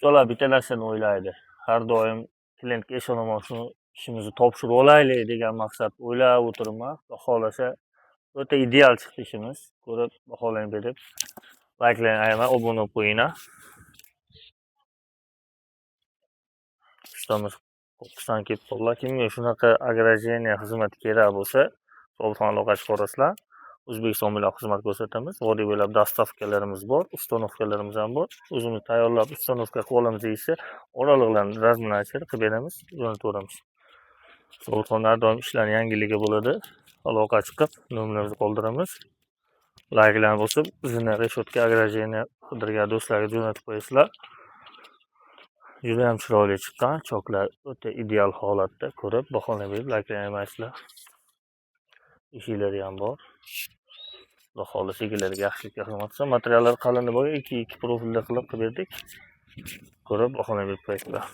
Ustalar bitta narsani o'ylaydi. Har doim klientga ishonaman, shuni ishimizni topshirib olaylik degan maqsad o'ylab o'tiribman. Xudo xohlasa, o'ta ideal chiqdi ishimiz. Ko'rib, baholang berib, layklarni ayamay obuna bo'lib qo'yinglar. Ustamiz qo'qqisdan kelib qoldilar. Kimga shunaqa ограждение xizmati kerak bo'lsa, Sobitxon aloqa chiqarasizlar. O'zbekiston bo'ylab xizmat ko'rsatamiz. Vodiy bo'ylab dostavkalarimiz bor, ustanovkalarimiz ham bor. O'zimiz tayyorlab ustanovka qilib olamiz deyishsa, oraliqlarni razmini aytishadi, qilib beramiz, jo'nataveramiz. Sobitxon har doim ishlarning yangiligi bo'ladi. Aloqa chiqib, nomerimizni qoldiramiz. Layklarni bosib, zina reshotka ограждение qidirgan do'stlarga jo'natib qo'yasizlar. Juda ham chiroyli chiqqan, choklar o'ta ideal holatda. Ko'rib, bahoni berib, layklarni ayamaysizlar. Eshiklari ham bor. Xudo xohlasa, egalariga yaxshilikka xizmat qilsin. Materiallar qalin bo'lgan, 2-2 profilda qilib berdik. Ko'rib, bahoni berib qo'yasizlar.